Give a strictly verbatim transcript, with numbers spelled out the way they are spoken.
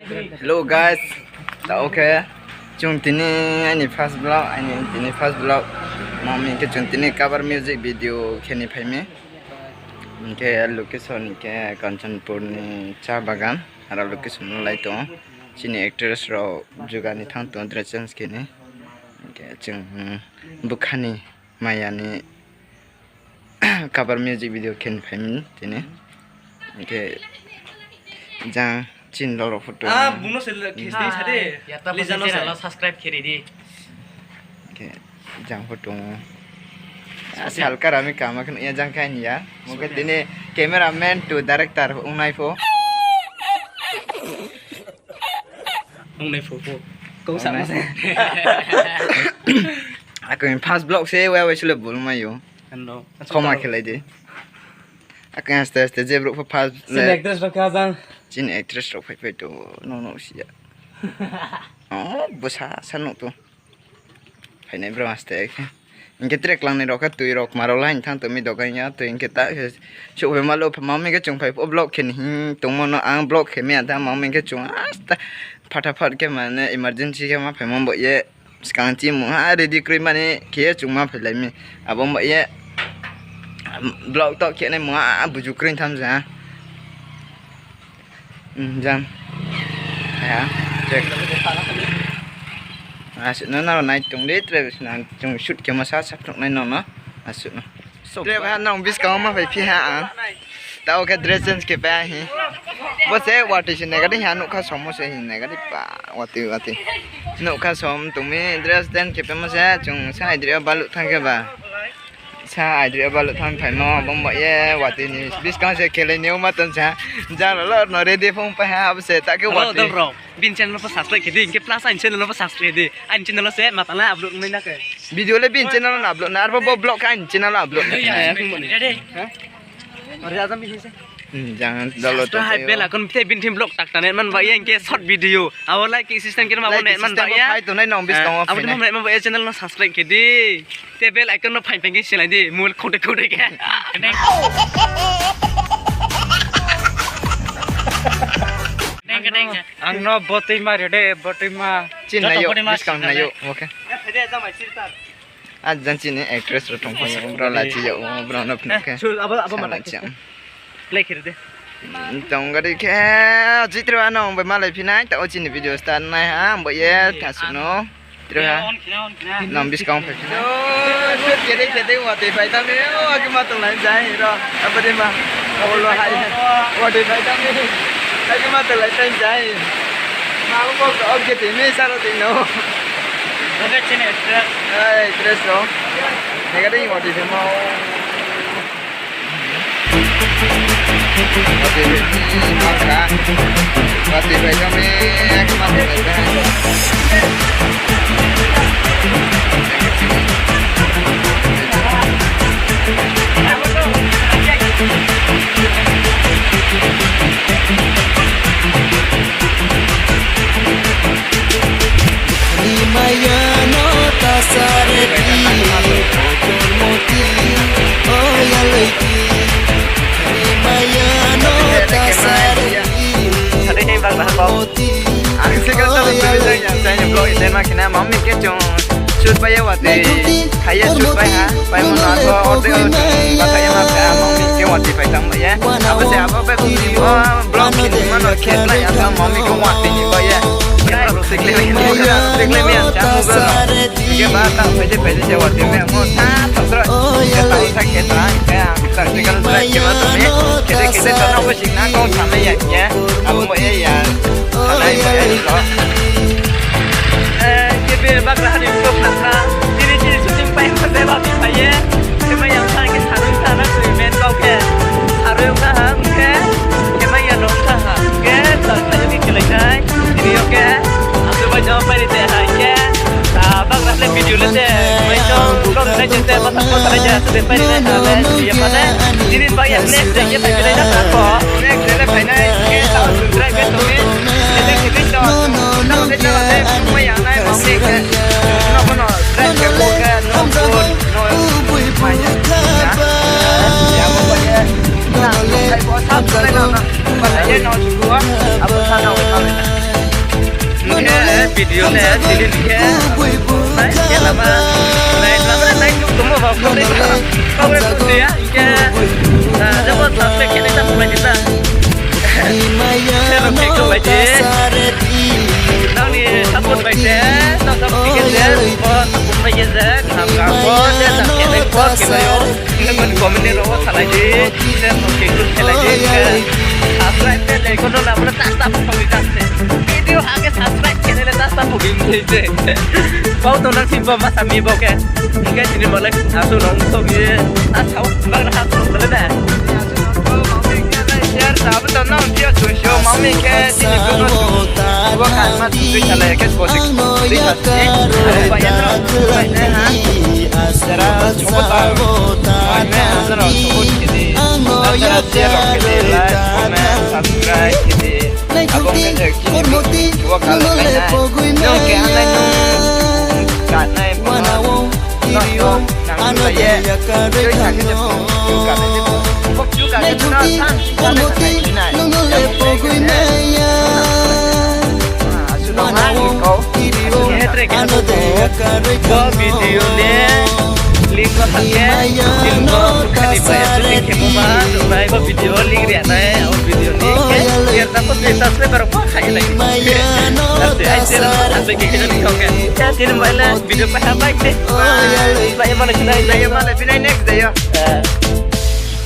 Hello guys, ta okay. Chung tini aini first vlog, aini tini first vlog. Mami khe chung tini cover music video khe ni phai mi. Hing khe location hing khe Kanchanpur ni cha bagan. Aro location no lai tong. Chini actress rao juga ni thang tong dress change khe ni. Hing khe chung, hmm, bwkha ni maya ni cover music video khe ni phai mi tini. Hing khe jang chini log rao photo. Ah, bung no se le, khe sini sa de. Ya, ta Lizan no channel se lo subscribe khe ri di. Hing khe jang photo. Ah, salka rami kama khe ya jang khe ni ya. Mungkhe tini cameraman to director ong nai pho. Ong nai pho pho. Kau sa ma se. Ako first vlog se wa wa sule bul ma yo. Khoma khelai di. Ako aste aste je brouh pho first. Chini actress rao kha jang. Chini actress rao phai phai to no no si ya. Oh, bwsa sa nuh to. Phainai bro aste khe. Hing khe tre klangnai rao khe tui rao kma rao la hing thang tong mi dogan ya tui hing khe ta khe souhphai ma lo pha ma mi khe chung phai pho vlog khe ni hing tongmo no ang vlog khe mi ya ta ma mi khe chung asta phataphat khe mane emergency khe ma phaimo bo ye skang chi mungha ready kroi mani khe ye chung ma phailai mi abo bo ye vlog to khe nai mungha buju kroi tham ja. Jang. Ya. Check. Asuh no nrao nai tong di, tre sna chung shoot khe ma sa sa phnuh nai no no. Asuh no. Tre ba nang buskang wo ma phai phi ha ang. Tao khe dress change khe pai hi. Bo se watoi se nai gadi ha, nougkha som wo se hi nai gadi pa, watoi watoi. Nougkha som tong mi dress change khe paimo se chung sa aidri yo baluh thang khe ba. Sa aidri yo baluh thang phaimo, abo ba ye watoi ni buskang se khelai ni o ma tong sa. Jang rao lo no ready phung pai ha, abo se ta khe watoi. Dol rao, bini channel no pho subscribe khe di, hing khe plus aini channel no pho subscribe khe di. Aini channel wo se ma tang la upload nai na khe. Video le bini channel no upload na, arpho bo vlog khe aini channel no upload na. Jang dol rao tong hai bell icon bini thing vlog tak ta net man ba ye, hing khe short video. Abo like system khe ma bo net man ba ye. Phai tongnai nang buskang wo abo phai nai. Net man ba ye, channel no subscribe khe di. Te bell icon no phaing phaing khe silai di, mobile khode khode khe. Ang no botoi ma ri de, botoi ma. Chini nai yo, buskang nai yo, okay. A jang chini actress rao tong phai yo, bro la chi yo, bro no phnuh khe. Tong gadi khe, chitro ano bai malai phi nai, ta o chini video start nai ha, bo ye tha suh no. Tro ha. Nang buskang phai phi na. Shoot khe dei khe dei watoi phai tang mi, o ake ma tong lai jai ro. Abo dei ma. Abo lo hai. Watoi phai tang mi. Ake ma tong lai tang jai. Ma bo ko ok je tei mi sa ro tei no. Oke, chini actress. Ai, actress ro. Nega dei watoi phai ma. Ni maya no ta sa re ti, o kor mo ti, o ya lei ti. Ni maya no ta sa re ti, o kor mo ti. Ang se ka sa tui jang yang sa ni vlog i tema khe na, mami khe chung shoot pai ye watoi. Hai ye shoot pai ha, pai mo na ko order ba kai ma pa, mami khe watoi pai tang pai ye. Abo se abo bai kung ni mo vlog khe ni ma no khe lai ya ta mami khe watoi ni pai ye. Khe ro se kle mi, kle mi ang chang mo no. Khe ba ta pai de pai de se watoi mi ang mo ta ta tra. Khe ta ta khe ta khe ang ta se ka sa khe ma to mi. Khe de khe de to no ko sing na kong sa mai ya khe. Abo mo ye ya. Sa nai mo ye ko. Eh, khe be bagra ha ni ko pha kha. Tini tini shooting pai kha de ba bi pai ye. Khe ma yang sa khe sa roi sa na ko men kau khe. Sa roi kha ha khe. Khe ma ya no kha ha. Khe sa sa ni khe lai nai. Tini yo khe. Ang tu bai jawab pai ni te ha khe. Ah, bagra le video le te. Mai jawab kom nai te te ba ta ko sa nai te. Te pai ni ha le. Ye pa le. Tini ba ya next day ye pai khe dai na ta ko. Next day le pai nai. Khe ta subscribe khe to mi. Khe de khe de to. Tao de tao de, mui yang nai, mami khe. No, no, no, subscribe khe bu khe, no, no, mui yang. Ya, ya, bo khe. Na, kai bo sa, sa, na, na. Ba ye no, su, abo sa, na, na, na. Video le delete khe, nai khe lama, nai lama nai tongmo ba kau le, kau le buji ya, hing khe, jabo subscribe khe nai ta pulai di ta. Share rao khe kau lai di. Nang ni support bai se, nang support khe se, bo support bai khe se, kaham kaham bo se, sa khe nai bo khe nai o. Nang ni comment rao wo salai di, share rao khe kau salai di. Subscribe khe nai ko no na bo le ta sa phung ni ta se. Video ha khe subscribe khe nai le ta sa phung ni se. Bau tong nang si bo ma sa mi bo khe. Hing khe tini bo le asuh rao tong ye, ta sao bang ha tong le na. Share sa bo tong nang video chung sio ma mi khe tini ko no. Bo kaham ma tui salai khe ko si tui sa si. Aro ba ya no, ba ya ha. Jara support ta, ba ya jara support khe di. Jara share rao khe di, like, comment, subscribe khe di. Abo khe je khe di, bo kaham le nai. Nung khe ha nai nung, ka nai bo no. Nung, nung, nang nung lai ye. Tui sa khe je, chu ka nai je. Bo chu ka khe no, san, san, nai, nai. Asuh no ha ni kau. Asuh ni hetre khe ha no bo video ni link no sa khe, link no khani bai ya, link khe bo ma, nai bo video link ri nai, abo video ni khe, ker ta ko tui subscribe rao pho kha ye nai. Ate ai channel ate khe khe ni kau khe. Ya tini bai le video pai ha bai de. Bai ma le khe nai, bai ma le binai next day yo.